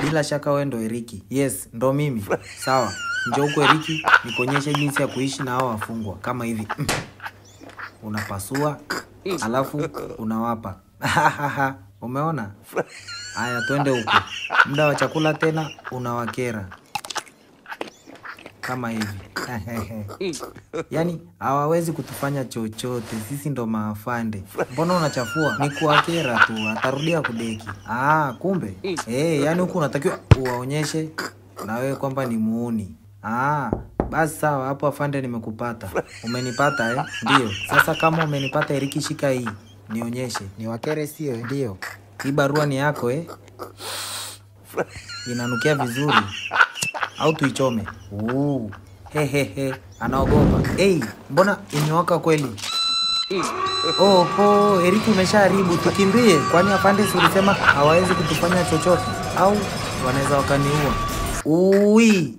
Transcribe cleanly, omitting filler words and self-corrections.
Bila shaka wewe ndo Eriki. Yes, ndo mimi. Sawa, njoo huko Eriki, nikuonyeshe jinsi ya kuishi na hao wafungwa. Kama hivi. Unapasua, alafu unawapa. Umeona? Haya, twende huko. Muda wa chakula tena unawakera. Kama hivi. Yaani hawawezi kutufanya chochote, sisi ndo maafande. Mbona unachafua? Ni kuwakera tu, atarudia kudeki. Ah, kumbe. Yaani huku unatakiwa uwaonyeshe na wewe kwamba ni muuni. Ah, basi sawa, hapo afande nimekupata. Umenipata eh? Ndio. Sasa kama umenipata Eriki, shika hii. Nionyeshe. Ni wakere sio? Ndio. Hii barua ni yako eh? Inanukia vizuri. Au tuichome? Hehehe, anaogopa. Hey, mbona imewaka kweli? Oho, Eriki umeshaharibu, tukimbie. Kwani afande si ulisema hawawezi kutufanya chochote? Au wanaweza wakaniua? Ui.